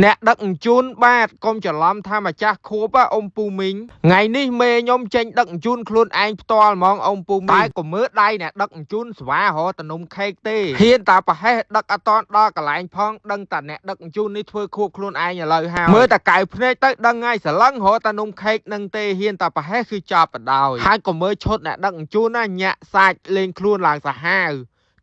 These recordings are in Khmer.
អ្នកដឹកជញ្ជូនបាទកុំច្រឡំថាម្ចាស់ខួបអ៊ំពូមីងថ្ងៃនេះមេខ្ញុំចេញដឹកជញ្ជូនខ្លួនឯងផ្ទាល់ហ្មងអ៊ំពូមីងតែកុំមើលដៃអ្នកដឹកជញ្ជូនស្វារហតនំខេកទេហ៊ានតាប្រហែសដឹកអត់តដល់កន្លែងផងដឹងតាអ្នកដឹកជញ្ជូននេះធ្វើខួបខ្លួនឯងឥឡូវហើយមើលតាកៅភ្នែកទៅដឹងហើយស្រឡឹងរហតនំខេកនឹងទេហ៊ានតាប្រហែសគឺចប់បដ ாய் ហើយកុំមើលឈុតអ្នកដឹកជញ្ជូនណាញាក់សាច់លេងខ្លួនឡើងសាហាវ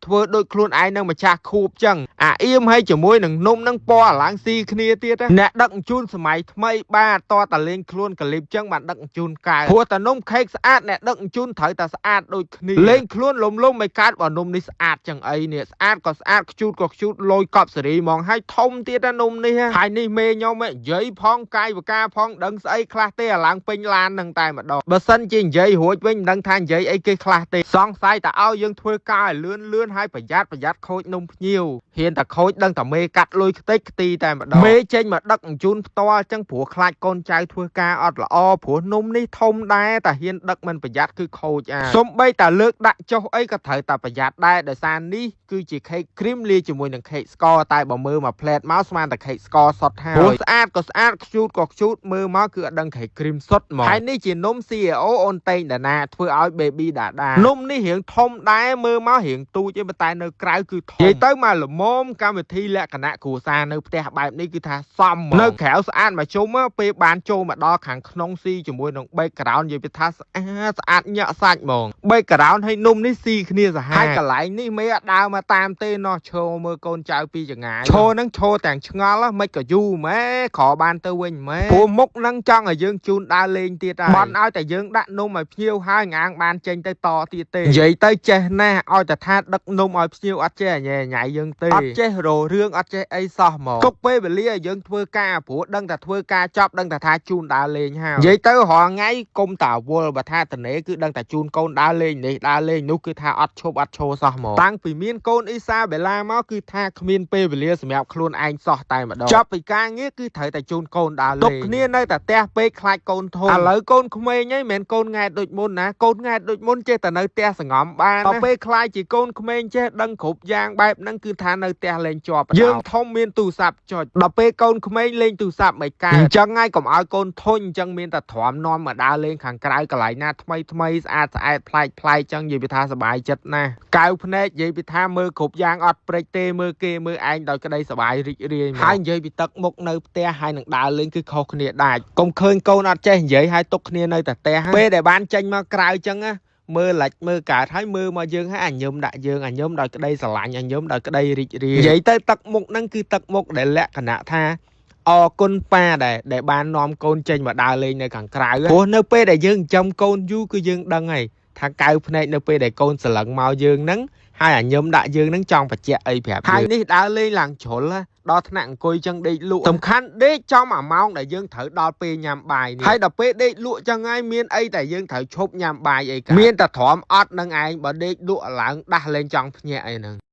ធ្វើដូចខ្លួនឯងនឹងម្ចាស់ខួបចឹងអាអៀមហើយជាមួយនឹងនំនឹងពណ៌ឡើងស៊ីគ្នាទៀតណាអ្នកដឹកជញ្ជូនសម័យថ្មីបាទតតាលេងខ្លួនកលីបចឹងបានដឹកជញ្ជូនកើតព្រោះតានំខេកស្អាតអ្នកដឹកជញ្ជូនត្រូវតែស្អាតដូចគ្នាលេងខ្លួនលំលំមិនកើតបើនំនេះស្អាតចឹងអីនេះស្អាតក៏ស្អាតខ្ជូតក៏ខ្ជូតលយកប់សេរីហ្មងហើយធំទៀតណានំនេះហើយនេះមេខ្ញុំនិយាយផងកាយវិការផងដឹងស្អីខ្លះទេអាឡើងពេញឡាននឹងតែម្ដងបើសិនជានិយាយរួចវិញមិនដឹងថានិយាយអីគេខ្លះទេសង្ស័យតែឲ្យយើងធ្វើការឲ្យលឿនលឿនហើយប្រយ័ត្នប្រយ័ត្នខូចនំភ្ញៀវហ៊ានតែខូចដឹងតែមេកាត់លុយខ្ទេចខ្ទីតែម្ដងមេចេញមកដឹកជញ្ជូនផ្ទាល់ចឹងព្រោះខ្លាចកូនចៅធ្វើការអត់ល្អព្រោះនំនេះធំដែរតែហ៊ានដឹកមិនប្រយ័ត្នគឺខូចអាសំបីតែលើកដាក់ចុះអីក៏ត្រូវតែប្រយ័ត្នដែរដោយសារនេះគឺជាខេកគ្រីមលាយជាមួយនឹងខេកស្ករតែបើមើលមកផ្លែតមកស្មានតែខេកស្ករសុទ្ធហើយព្រោះស្អាតក៏ស្អាតខ្ជូតក៏ខ្ជូតមើលមកគឺអត់ដឹងខេកគ្រីមសុទ្ធហ្មងហើយនេះជានំ CEO អូនតេងដាណាធ្វើឲ្យ baby ដាដានំនេះរៀងធំដែរមើលមករៀងទូចឯងប៉ុន្តែនៅក្រៅគឺធំនិយាយទៅមកល្មមកម្មវិធីលក្ខណៈគ្រួសារនៅផ្ទះបែបនេះគឺថាសមហ្មងនៅក្រៅស្អាតមកជុំពេលបានចូលមកដល់ខាងក្នុងស៊ីជាមួយនឹង background និយាយពីថាស្អាតស្អាតញាក់សាច់ហ្មង background ហើយនំនេះស៊ីគ្នាសាហាវហើយកន្លែងនេះមេអត់ដើរមកតាមទេណោះឈរមើលកូនចៅពីចងាយឈរនឹងឈរទាំងឆ្ងល់មិនក៏យូរម៉ែក្របានទៅវិញម៉ែព្រោះមុខនឹងចង់ឲ្យយើងជូនដើរលេងទៀតហើយបន់ឲ្យតែយើងដាក់នំឲ្យភ្ញៀវហើយងាងបានចេញទៅតទៀតទេនិយាយទៅចេះណាស់ឲ្យតែថាដឹកនំឲ្យភ្ញៀវអត់ចេះញ៉ែញ៉ៃយើងទេអត់ចេះររឿងអត់ចេះអីសោះហ្មងទុកពេលវេលាឲ្យយើងធ្វើការព្រោះដឹងតែធ្វើការចប់ដឹងតែថាជូនដើរលេងហើយនិយាយទៅរាល់ថ្ងៃគុំតាវល់បើថាតនេគឺដឹងតែជូនកូនដើរលេងនេះដើរលេងនោះគឺថាអត់ឈប់អត់ឈរសោះហ្មងតាំងពីមានកូនអ៊ីសាបេឡាមកគឺថាគ្មានពេលវេលាសម្រាប់ខ្លួនឯងសោះតែម្ដងចប់ពីការងារគឺត្រូវតែជូនកូនដើរលេងទុកគ្នានៅតែផ្ទះពេកខ្លាចកូនធំឥឡូវកូនក្មេងហីមិនមែនកូនង៉ែតដូចមុនណាកូនង៉ែតដូចមុនចេះតែនៅផ្ទះសងំបានដល់ពេលខ្លាចជាកូនក្មេងចេះដឹងគ្រប់យ៉ាងបែបហ្នឹងគឺថានៅផ្ទះលេងជាប់យើងធំមានទូរស័ព្ទចុចដល់ពេលកូនក្មេងលេងទូរស័ព្ទមិនកើតអញ្ចឹងហើយកុំឲ្យកូនធុញអញ្ចឹងមានតែទ្រាំនាំមកដើរលេងខាងក្រៅកន្លែងណាថ្មីថ្មីស្អាតស្អាតប្លែកប្លែកចឹងនិយាយពីថាសប្បាយចិត្តណាស់កៅភ្នែកនិយាយពីថាមើលគ្រប់យ៉ាងអត់ព្រិចទេមើលគេមើលឯងដោយក្តីសប្បាយរីករាយហើយនិយាយពីទឹកមុខនៅផ្ទះហើយនឹងដើរលេងគឺខុសគ្នាដាច់កុំឃើញកូនអត់ចេះនិយាយហើយទុកគ្នានៅតែផ្ទះពេលដែលបានចេញមកក្រៅចឹងណាមើលឡាច់មើលកើតហើយមើលមកយើងហើយអញញឹមដាក់យើងអញញឹមដោយក្តីស្រឡាញ់អញញឹមដោយក្តីរីករាយនិយាយទៅទឹកមុខហ្នឹងគឺទឹកមុខដែលលក្ខណៈថាអរគុណប៉ាដែលដែលបាននាំកូនចេញមកដើរលេងនៅខាងក្រៅព្រោះនៅពេលដែលយើងចិញ្ចឹមកូនយូរគឺយើងដឹងហើយថាកៅភ្នែកនៅពេលដែលកូនស្រឡឹងមកយើងហ្នឹងហើយអញញឹមដាក់យើងហ្នឹងចង់បញ្ជាក់អីប្រាប់ហើយនេះដើរលេងឡើងជ្រុលដល់ថ្នាក់អង្គុយចឹងដេកលក់សំខាន់ដេកចំអាម៉ោងដែលយើងត្រូវដល់ពេលញ៉ាំបាយនេះហើយដល់ពេលដេកលក់ចឹងហើយមានអីតែយើងត្រូវឈប់ញ៉ាំបាយអីកើតមានតែទ្រាំអត់នឹងឯងបើដេកលក់ឡើងដាស់លេងចង់ភ្ញាក់អីហ្នឹង។